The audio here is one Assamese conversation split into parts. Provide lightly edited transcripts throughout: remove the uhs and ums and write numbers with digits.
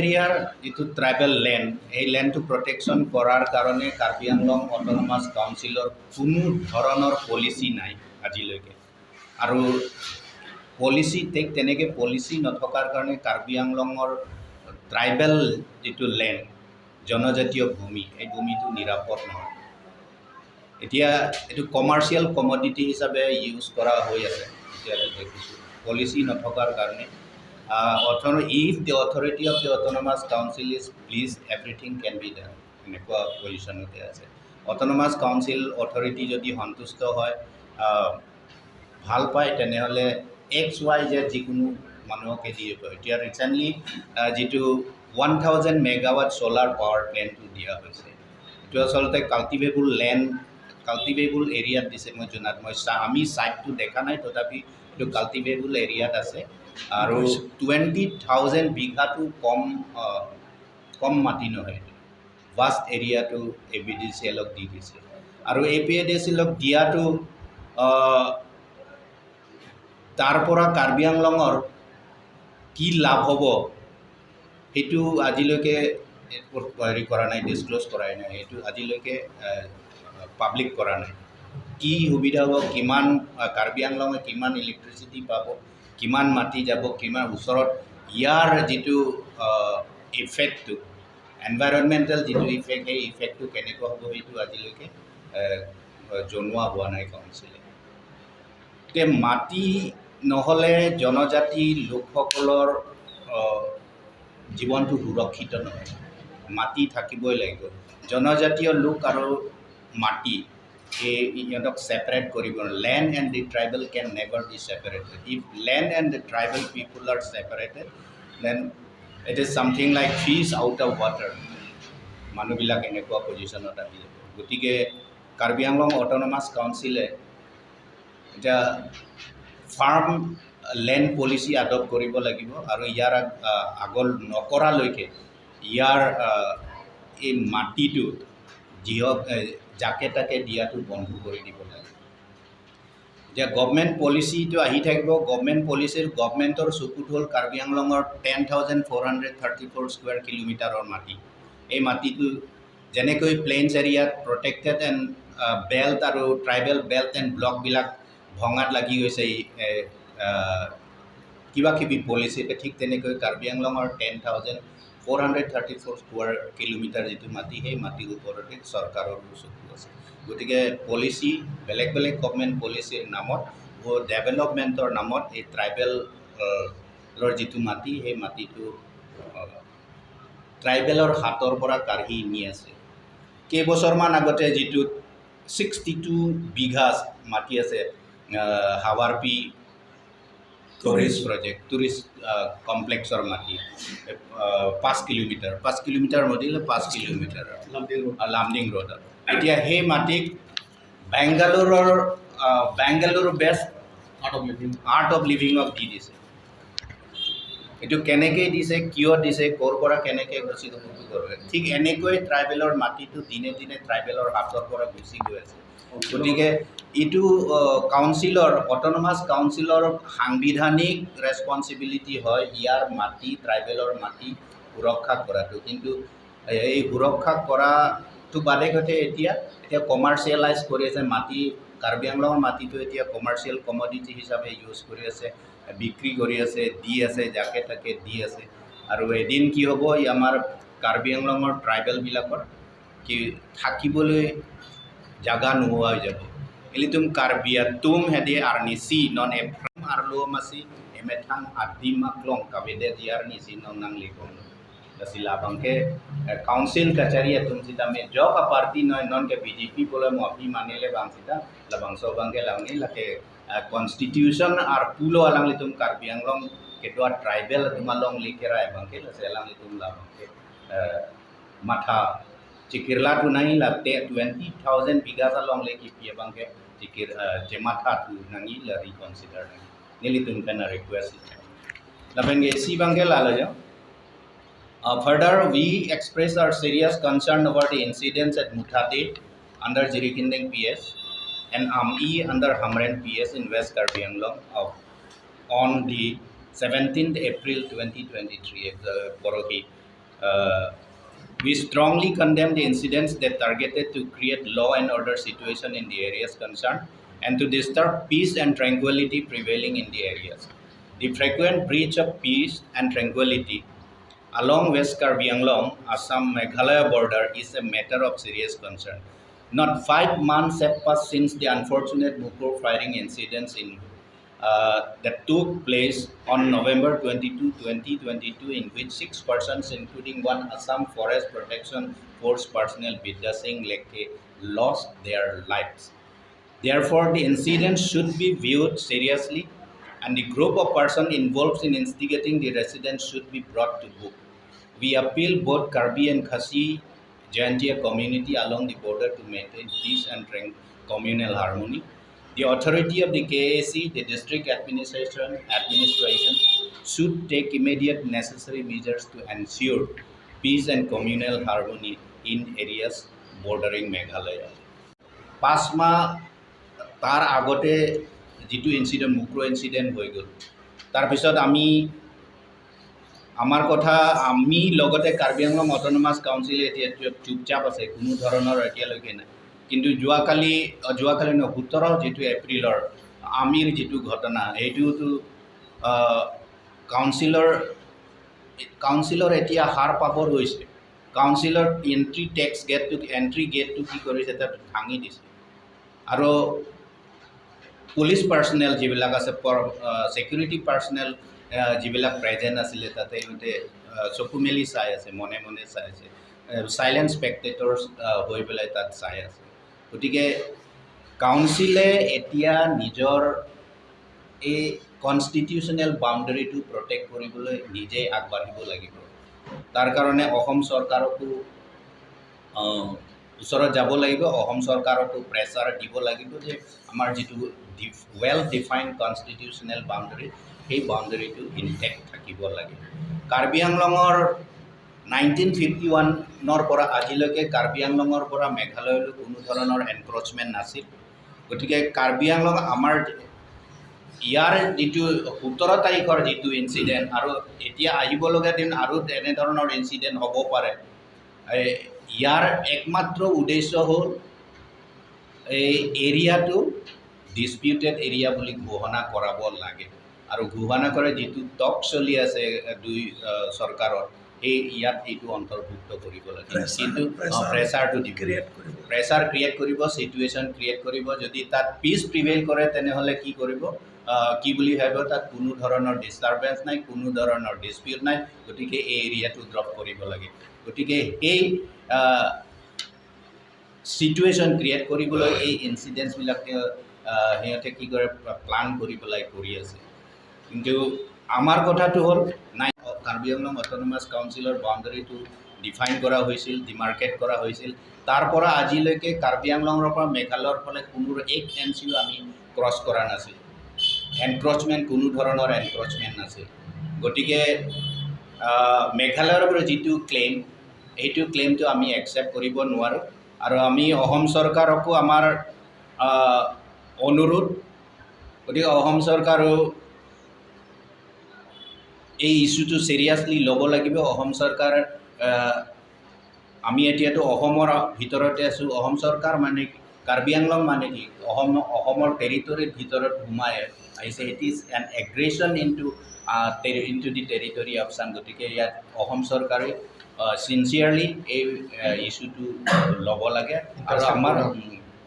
এৰিয়াৰ যিটো ট্ৰাইবেল লেণ্ড, এই লেণ্ডটো প্ৰটেকশ্যন কৰাৰ কাৰণে কাৰ্বি আংলং অট'নমাছ কাউন্সিলৰ কোনো ধৰণৰ পলিচি নাই আজিলৈকে। আৰু পলিচি ঠিক তেনেকৈ পলিচি নথকাৰ কাৰণে কাৰ্বি আংলঙৰ ট্ৰাইবেল যিটো লেণ্ড, জনজাতীয় ভূমি, এই ভূমিটো নিৰাপদ নহয়। এতিয়া এইটো কমাৰ্চিয়েল কমডিটি হিচাপে ইউজ কৰা হৈ আছে। এতিয়া দেখিছোঁ পলিচি নথকাৰ কাৰণে if the authority of the autonomous council is pleased, everything can be done, এনেকুৱা পজিশ্যনতে আছে। অট'নমাছ কাউন্সিল অথৰিটি যদি সন্তুষ্ট হয়, ভাল পায়, তেনেহ'লে এক্স ৱাই জেড যিকোনো মানুহকে দিয়ে। এতিয়া ৰিচেণ্টলি যিটো 1000 megawatt solar power প্লেণ্টটো দিয়া হৈছে, এইটো আচলতে কাল্টিভেবল লেণ্ড, কাল্টিভেবল এৰিয়াত দিছে। মই জনাত, মই চা আমি ছাইটটো দেখা নাই, তথাপি এইটো কাল্টিভেবল এৰিয়াত আছে আৰু 20,000 বিঘাটো কম কম মাটি নহয়। এইটো ভাষ্ট এৰিয়াটো এ পি ডি চি এলক দি দিছে। আৰু এ পি ডি চি এলক দিয়াটো তাৰ পৰা কাৰ্বি আংলঙৰ কি লাভ হ'ব, সেইটো আজিলৈকে হেৰি কৰা নাই, ডিছক্ল'জ কৰাই নাই। সেইটো আজিলৈকে পাব্লিক কৰা নাই। কি সুবিধা হ'ব, কিমান কাৰ্বি আংলঙে কিমান ইলেক্ট্ৰিচিটি পাব, কিমান মাটি যাব, কিমান ওচৰত, ইয়াৰ যিটো ইফেক্টটো, এনভাইৰনমেণ্টেল যিটো ইফেক্ট, সেই ইফেক্টটো কেনেকুৱা হ'ব, সেইটো আজিলৈকে জনোৱা হোৱা নাই কাউন্সিলে। এতিয়া মাটি নহ'লে জনজাতি লোকসকলৰ জীৱনটো সুৰক্ষিত নহয়। মাটি থাকিবই লাগিব। জনজাতীয় লোক আৰু মাটি, এই ইহঁতক ছেপাৰেট কৰিব, land and the tribal can never be separated. If land and the tribal people are separated, then it is something like fish out of water. মানুহবিলাক এনেকুৱা পজিশ্যনত আহি যাব। গতিকে কাৰ্বি আংলং অট'নমাছ কাউন্সিলে এতিয়া ফাৰ্ম লেণ্ড পলিচি আডপ্ট কৰিব লাগিব আৰু ইয়াৰ আগৰ নকৰালৈকে ইয়াৰ এই মাটিটো যিহক যাকে তাকে দিয়াটো বন্ধ কৰি দিব লাগে। এতিয়া গভমেণ্ট পলিচিটো আহি থাকিব। গভমেণ্ট পলিচিৰ গভমেণ্টৰ চকুত হ'ল কাৰ্বি আংলঙৰ 10,434 square কিলোমিটাৰৰ মাটি। এই মাটিটো যেনেকৈ প্লেইনছ এৰিয়াত প্ৰটেক্টেড এণ্ড বেল্ট আৰু ট্ৰাইবেল বেল্ট এণ্ড ব্লকবিলাক ভঙাত লাগি গৈছে কিবা কিবি পলিচিতে, ঠিক তেনেকৈ কাৰ্বি আংলঙৰ 10,434 square kilometre যিটো মাটি, সেই মাটিৰ ওপৰতে চৰকাৰৰ চকু আছে। গতিকে পলিচি, বেলেগ বেলেগ গভমেণ্ট পলিচিৰ নামত, ডেভেলপমেণ্টৰ নামত এই ট্ৰাইবেলৰ যিটো মাটি, সেই মাটিটো ট্ৰাইবেলৰ হাতৰ পৰা কাঢ়ি নি আছে। কেইবছৰমান আগতে যিটো 62 বিঘা মাটি আছে, হাৱাৰপি টুৰিষ্ট প্ৰজেক্ট, টুৰিষ্ট কমপ্লেক্সৰ মাটি, 5 কিলোমিটাৰ, 5 কিলোমিটাৰ মদিলে 5 কিলোমিটাৰ লামডিং ৰোডত, এতিয়া সেই মাটিক বেংগালুৰুৰ বেংগালুৰু বেষ্ট আৰ্ট অফ লিভিঙক দি দিছে। এইটো কেনেকৈ দিছে, কিয় দিছে, ক'ৰ পৰা কেনেকৈ গুচি গ'ল, ঠিক এনেকৈ ট্ৰাইবেলৰ মাটিটো দিনে দিনে ট্ৰাইবেলৰ হাতৰ পৰা গুচি গৈ আছে। গতিকে এইটো কাউন্সিলৰ, অট'নমাছ কাউন্সিলৰ সাংবিধানিক ৰেচপনচিবিলিটি হয় ইয়াৰ মাটি, ট্ৰাইবেলৰ মাটি সুৰক্ষা কৰাটো। কিন্তু এই সুৰক্ষা কৰাটো বাদে কথা এতিয়া এতিয়া কমাৰ্চিয়েলাইজ কৰি আছে মাটি। কাৰ্বি আংলঙৰ মাটিটো এতিয়া কমাৰ্চিয়েল কমডিটি হিচাপে ইউজ কৰি আছে, বিক্ৰী কৰি আছে, দি আছে, যাকে তাকে দি আছে। আৰু এদিন কি হ'ব, এই আমাৰ কাৰ্বি আংলঙৰ ট্ৰাইবেলবিলাকৰ কি থাকিবলৈ জাগা নোহোৱা হৈ যাব। Ilitum Karbi atum hede arni si non Ephraim arlo masi emethang adim aklong kavede diarni si non nang likong sila bangke council kachari atum sita me jo ka party noy non ke BJP bole mo api manele bang sita labang so bangke langi lake constitution ar pulo alang litum Karbi Anglong kedua tribal dumalong likera bangke la selang litum la bangke matha cikirla tu nahi la te 20,000 biga along le ki pia bangke cikir jematha tu nangi la reconsider nangi nili tum kana request la bangke si bangke la la ja. Further, we express our serious concern over the incidents at Muthate under Jirikindeng PS and Ami under Hamren PS in West Karbi Anglong of on the 17th April 2023, পৰহি। We strongly condemn the incidents that targeted to create law and order situation in the areas concerned and to disturb peace and tranquility prevailing in the areas. The frequent breach of peace and tranquility along West Karbi Anglong, Assam Meghalaya border is a matter of serious concern. Not 5 months have passed since the unfortunate Mukroh firing incidents in that took place on November 22, 2022, in which six persons, including one Assam Forest Protection Force personnel, Vidya Singh Lekhe, lost their lives. Therefore, the incident should be viewed seriously, and the group of persons involved in instigating the residents should be brought to book. We appeal both Karbi and Khasi Jaintia community along the border to maintain peace and communal harmony. The authority of the KAAC, the district administration should take immediate necessary measures to ensure peace and communal harmony in areas bordering Meghalaya. 5 মাহ তাৰ আগতে যিটো ইনচিডেণ্ট, মুক্ৰ ইনচিডেণ্ট হৈ গ'ল, তাৰপিছত আমি আমাৰ কথা আমি লগতে কাৰ্বি আংলং অট'নমাছ কাউন্সিলে এতিয়া চুপচাপ আছে, কোনো ধৰণৰ এতিয়ালৈকে নাই। কিন্তু যোৱাকালি, যোৱাকালি নহয়, 17 যিটো এপ্ৰিলৰ আমিৰ যিটো ঘটনা, সেইটোতো কাউন্সিলৰ এতিয়া সাৰ পাবৰ হৈছে। কাউন্সিলৰ এণ্ট্ৰি টেক্স গেটটো, এণ্ট্ৰি গেটটো কি কৰিছে, তাত ভাঙি দিছে আৰু পুলিচ পাৰ্চনেল যিবিলাক আছে, ছিকিউৰিটি পাৰ্চনেল যিবিলাক প্ৰেজেণ্ট আছিলে তাতে, সিহঁতে চকু মেলি চাই আছে, মনে মনে চাই আছে, চাইলেণ্ট স্পেক্টেটৰ্ছ হৈ পেলাই তাত চাই আছে। গতিকে কাউন্সিলে এতিয়া নিজৰ এই কনষ্টিটিউচনেল বাউণ্ডেৰীটো প্ৰটেক্ট কৰিবলৈ নিজেই আগবাঢ়িব লাগিব। তাৰ কাৰণে অসম চৰকাৰকো ওচৰত যাব লাগিব, অসম চৰকাৰকো প্ৰেছাৰ দিব লাগিব যে আমাৰ যিটো ৱেল ডিফাইন কনষ্টিটিউচনেল বাউণ্ডেৰী, সেই বাউণ্ডেৰীটো ইনটেক্ট থাকিব লাগে। কাৰ্বি আংলঙৰ 1951ৰ পৰা আজিলৈকে কাৰ্বি আংলঙৰ পৰা মেঘালয়লৈ কোনো ধৰণৰ এনক্ৰচমেণ্ট নাছিল। গতিকে কাৰ্বি আংলং আমাৰ ইয়াৰ যিটো 17 তাৰিখৰ যিটো ইনচিডেণ্ট আৰু এতিয়া আহিবলগীয়া দিন আৰু এনেধৰণৰ ইনচিডেণ্ট হ'ব পাৰে, ইয়াৰ একমাত্ৰ উদ্দেশ্য হ'ল এই এৰিয়াটো ডিছপিউটেড এৰিয়া বুলি ঘোষণা কৰাব লাগে আৰু ঘোষণা কৰে যিটো টক চলি আছে দুই চৰকাৰৰ, সেই ইয়াত এইটো অন্তৰ্ভুক্ত কৰিব লাগে। কিন্তু প্ৰেছাৰটো দিব, প্ৰেছাৰ ক্ৰিয়েট কৰিব, চিটুৱেশ্যন ক্ৰিয়েট কৰিব। যদি তাত পিচ প্ৰিভেইল কৰে, তেনেহ'লে কি কৰিব, কি বুলি ভাবিব, তাত কোনো ধৰণৰ ডিষ্টাৰবেঞ্চ নাই, কোনো ধৰণৰ ডিছপিউট নাই, গতিকে এই এৰিয়াটো ড্ৰপ কৰিব লাগে। গতিকে সেই চিটুৱেশ্যন ক্ৰিয়েট কৰিবলৈ এই ইনচিডেণ্টছবিলাক সিহঁতে কি কৰে, প্লান কৰি পেলাই কৰি আছে। কিন্তু আমাৰ কথাটো হ'ল নাই, কাৰ্বি আংলং অট'নমাছ কাউন্সিলৰ বাউণ্ডেৰীটো ডিফাইন কৰা হৈছিল, ডিমাৰ্কেট কৰা হৈছিল। তাৰ পৰা আজিলৈকে কাৰ্বি আংলঙৰ পৰা মেঘালয়ৰ ফালে কোনো এক ইঞ্চিও আমি ক্ৰছ কৰা নাছিল, এনক্ৰচমেণ্ট, কোনো ধৰণৰ এনক্ৰচমেণ্ট নাছিল। গতিকে মেঘালয়ৰ পৰা যিটো ক্লেইম, সেইটো ক্লেইমটো আমি একচেপ্ট কৰিব নোৱাৰোঁ। আৰু আমি অসম চৰকাৰকো আমাৰ অনুৰোধ, গতিকে অসম চৰকাৰেও এই ইছ্যুটো ছিৰিয়াছলি ল'ব লাগিব। অসম চৰকাৰ, আমি এতিয়াতো অসমৰ ভিতৰতে আছোঁ। অসম চৰকাৰ মানে কি, কাৰ্বি আংলং মানে কি, অসম, অসমৰ টেৰিটৰীৰ ভিতৰত সোমাই আহিছে। It is an aggression into the territory of Assam. গতিকে ইয়াত অসম চৰকাৰে চিনচিয়াৰলি এই ইছ্যুটো ল'ব লাগে আৰু আমাৰ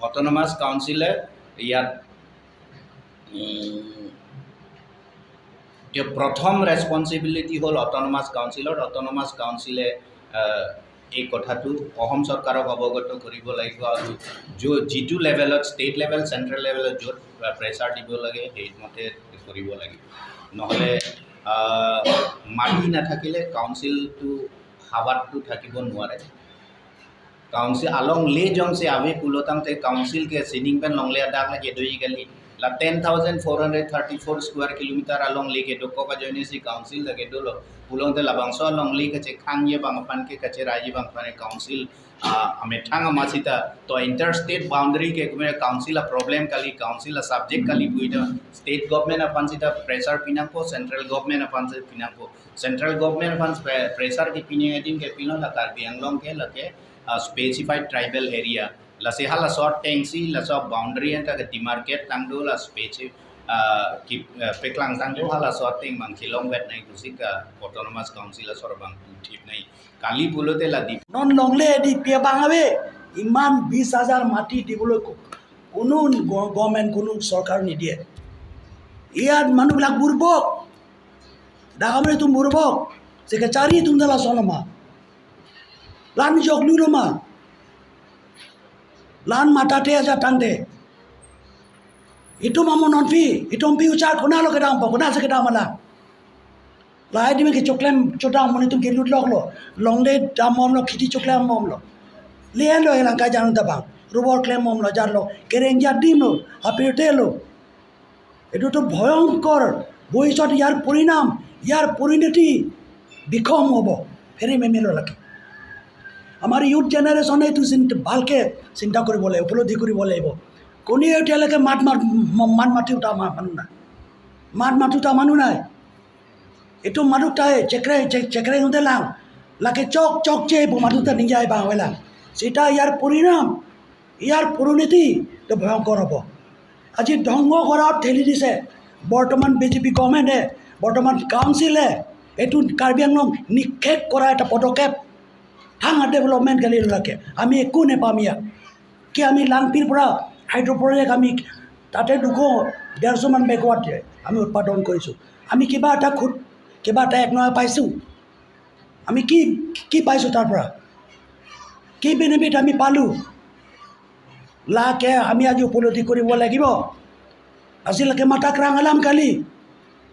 অট'নমাছ কাউন্সিলে ইয়াত এতিয়া প্ৰথম ৰেচপনচিবিলিটি হ'ল অট'নমাছ কাউন্সিলৰ। অট'নমাছ কাউন্সিলে এই কথাটো অসম চৰকাৰক অৱগত কৰিব লাগিব আৰু যিটো লেভেলত, ষ্টেট লেভেল, চেণ্ট্ৰেল লেভেলত য'ত প্ৰেছাৰ দিব লাগে, সেইমতে কৰিব লাগিব। নহ'লে মাটি নাথাকিলে কাউন্সিলটো হাৱাতটো থাকিব নোৱাৰে। কাউন্সিল আলং লে জংছে আবে কুলতাং তে কাউন্সিল কে সিনিং পেন লংলে দাগ লাগে দই গালি। La 10,434 square kilometer along lake do ko ka join si council la ke do lo pulong te labangso along lake kache khang ye bang pan ke kache raji bang pan council ame thang ma sita to inter state boundary ke kume council a problem kali council a subject kali puida state government a pan sita pressure pinang ko central government a pan sita pinang ko central government pan pressure ki pining din ke pino la Karbi Anglong ke la ke specified tribal area la se hala so tengsi la so boundary enta ke demarcate tangdo la speci ki peklang tangdo hala so teng mang khilong wet nai kusik autonomous council sor bang thip nai কালি পুলতে লা দি নন লংলে দি পিয়ে বাঙাবে ইমান 20,000 মাটি দিবলৈ কোনো গভৰ্ণমেণ্ট কোনো চৰকাৰ নিদিয়ে। ইয়াত মানুহবিলাক বুৰ্বক ডাঙামাৰী তুম বুৰ্বক চেকেচাৰি তুমদালা চলমা লান জগলুলমা লান মাতাতে aja tangde itu mamu non fi itu pi ucar kona lo kedam kona se kedam ala lai dimi ke choklem chota moni tum ke lut lok lo longle dam mom lo khiti choklem mom lo le lo elang ka janu ta bang rubor klem mom lo jar lo kereng jar dim lo apirte lo etu to ভয়ংকৰ ভৱিষ্যত ইয়াৰ পৰিণাম ইয়াৰ পৰিণতি বিষম হ'ব ফেৰি মেমেলো লাগে। আমাৰ ইউথ জেনেৰেশ্যনে এইটো চিন্তা ভালকৈ চিন্তা কৰিব লাগিব, উপলব্ধি কৰিব লাগিব। কোনেও এতিয়ালৈকে মাত মাত মাত মাতিওতা মানুহ নাই, মাত মাতোতা মানুহ নাই। এইটো মানুহ তাই চেকৰে চেকৰে সিহঁতে লাং লাকে চক চক যে মাতোতা নিজাই বা হয় লাং যেতিয়া ইয়াৰ পৰিণাম ইয়াৰ পৰিণতি ভয়ংকৰ হ'ব। আজি ধ্বংস কৰাত ঠেলি দিছে বৰ্তমান বিজেপি গভৰ্ণমেণ্টে, বৰ্তমান কাউন্সিলে এইটো কাৰ্বি আংলং নিক্ষেপ কৰা এটা পদক্ষেপ। থাঙা ডেভেলপমেণ্ট গালি লাগে আমি একো নেপাম ইয়াত কি আমি লাংপিৰ পৰা হাইড্ৰ' প্ৰজেক্ট আমি তাতে 200-150মান মেগাৱাট আমি উৎপাদন কৰিছোঁ। আমি কিবা এটা খুদ কিবা এটা এক নহয় পাইছোঁ, আমি কি কি পাইছোঁ তাৰ পৰা কি বেনিফিট আমি পালোঁ লাকে আমি আজি উপলব্ধি কৰিব লাগিব। আজিলৈকে মাতাক ৰাং আলাম কালি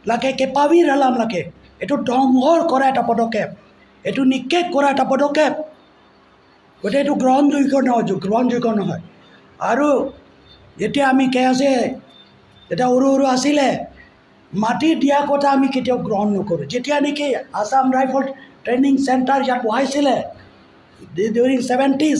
লাকে কেপাবিৰ আলাম লাগে এইটো ধ্বংস কৰা এটা পদক্ষেপ, এইটো নিক্ষেপ কৰা এটা পদক্ষেপ। গতিকে এইটো গ্ৰহণযোগ্য নহয়, গ্ৰহণযোগ্য নহয়। আৰু যেতিয়া আমি কে আছে যেতিয়া সৰু সৰু আছিলে মাটি দিয়া কথা আমি কেতিয়াও গ্ৰহণ নকৰোঁ। যেতিয়া নেকি আছাম ৰাইফল ট্ৰেইনিং চেণ্টাৰ ইয়াত বহাইছিলে ডিউৰিং 70s।